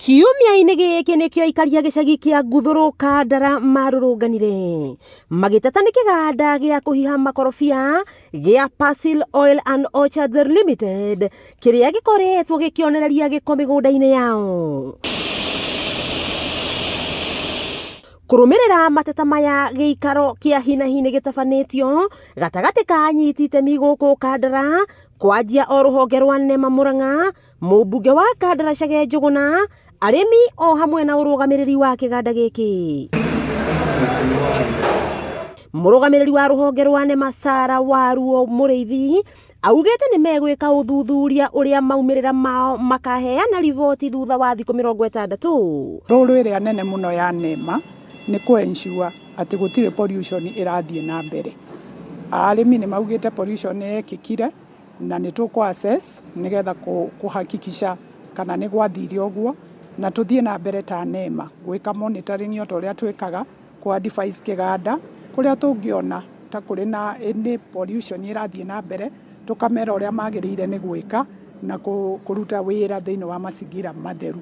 Kiumia-inĩ gĩkĩ nĩkĩo aikari a gĩcagi kĩa Nguthũrũ Kandara marũrũnganire magĩteta nĩ kĩganda gĩa kũhiha makorobia gĩa Persil Oil and Orchards Limited kĩrĩa gĩkoretwo gĩkĩonereria gĩko mĩgũnda-inĩ yao. Kũrũmĩrĩra mateta maya gĩikaro kĩa hinahi nĩ gĩtabanĩtio gatagatĩ ka anyiti itemi gũkũ Kandara kwanjia o rũhonge rwa Nema Murang'a Mũmbunge wa Kandara Chege Njũgũna, arĩmi o hamwe na ũrũgamĩrĩri wa kĩganda gĩkĩ. Mũrũgamĩrĩri wa rũhonge rwa NEMA Sarah Waruo Mũrĩithi augĩte nĩ megwĩka ũthuthuria ũrĩa maumĩrĩra mao makaheana riboti thutha wa thikũ 60. Role ĩrĩa nene mũno ya NEMA nĩ kũ ensure atĩ gũtirĩ pollution ĩrathiĩ na mbere. Arĩmi nĩ maugĩte pollution nĩ yekĩkire na nĩ tũkũ assess nĩgetha kũ hakikisha kana nĩ gwathire ũguo, na tũthiĩ na mbere ta NEMA gwĩka monitoring o ta ũrĩa twĩkaga, kũ advise kĩganda kũrĩa tũngĩona ta kũrĩ na any pollution ĩrathiĩ na mbere, tũkamera ũrĩa magĩrĩire nĩ gwĩka na kũruta wĩra thĩinĩ wa mazingira matheru.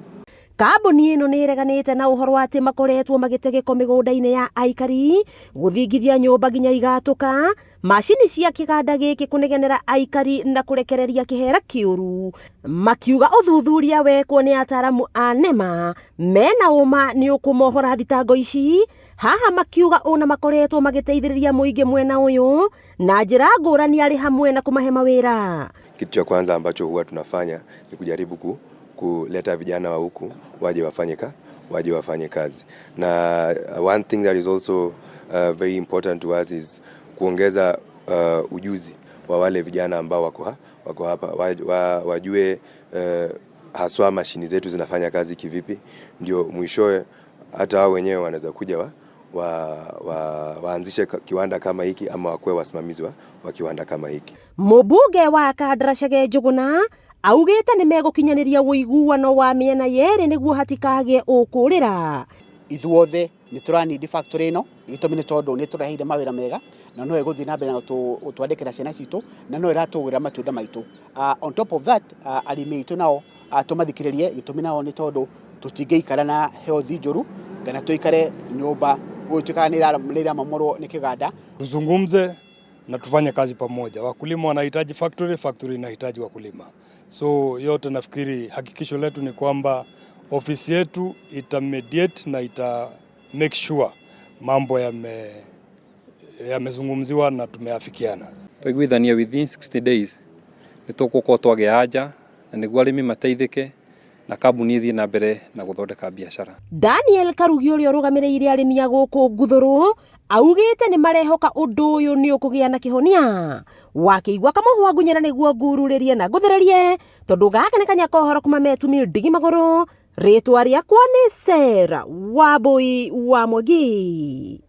Kambuni ĩno nĩ ĩreganĩte na ũhoro atĩ makoretwo magĩte gĩko mĩgũnda-inĩ ya aikari, gũthingithia nyũmba nginya igatũka, macini cia kĩganda gĩkĩ kũnegenera aikari na kũrekereria kĩhera kĩũru, makiuga ũthuthuria wekwo nĩ ataramu a NEMA mena ũma nĩ ũkũmohora thitango ici. Haha makiuga ũna makoretwo magĩteithĩrĩria mũingĩ mwena ũyũ na njĩra ngũrani arĩ hamwe na kũmahe mawĩra. Kitu cha kwanza ambacho huwa tunafanya ni kujaribu kuleta vijana wa huku waje wafanye kazi. Na one thing that is also very important to us is kuongeza ujuzi wa wale vijana ambao wako hapa wajue haswa mashini zetu zinafanya kazi kivipi, ndio mwishowe hata wao wenyewe wanaweza kuja waanzishe kiwanda kama hiki ama wakuwe wasimamizi wa kiwanda kama hiki. Mũmbunge wa Kandara Chege Njũgũna augĩte nĩ megũkinyanĩria ũiguano wa mĩena yerĩ nĩguo hatikagĩe ũkũrĩra. Ithuothe nĩ tũranindi factory ĩno, gĩtũmi nĩ tondũ nĩ tũreheire mawĩra mega na no ĩgũthiĩ na mbere na gũtwandĩkĩra ciana citũ na no ĩratũgũrĩra matunda maitũ. On top of that, arĩmi aitũ nao tũmathikĩrĩrie, gĩtũmi nao nĩ tondũ tũtingĩikara na health njũru kana tũikare nyũmba gũtuĩkaga nĩ ĩramomorwo nĩ kĩganda. Tuzungumze na tufanye kazi pamoja. Wakulima wanahitaji factory, factory inahitaji wakulima. So yote nafikiri hakikisho letu ni kwamba ofisi yetu ita mediate na ita make sure mambo yamezungumziwa na tumeafikiana. Twaiguithania within 60 days nĩ tũgũkorwo twagĩa anja na nĩguo arĩmi mateithĩke na kambuni ĩthiĩ na mbere na gũthondeka biacara. Daniel Karugi ũrĩa ũrũgamĩrĩire arĩmi a gũkũ Nguthũrũ augĩte nĩ marehoka ũndũ ũyũ nĩ ũkũgĩa na kĩhonia. Wakĩigua kamũhwa ngunyĩra nĩguo ngururĩrie na ngũthĩrĩrie tondũ gaka nĩ kanya kohoro kuma metumi ndigi magũrũ. Rĩtwa rĩakwa nĩ Sarah Wambui wa Mwangi.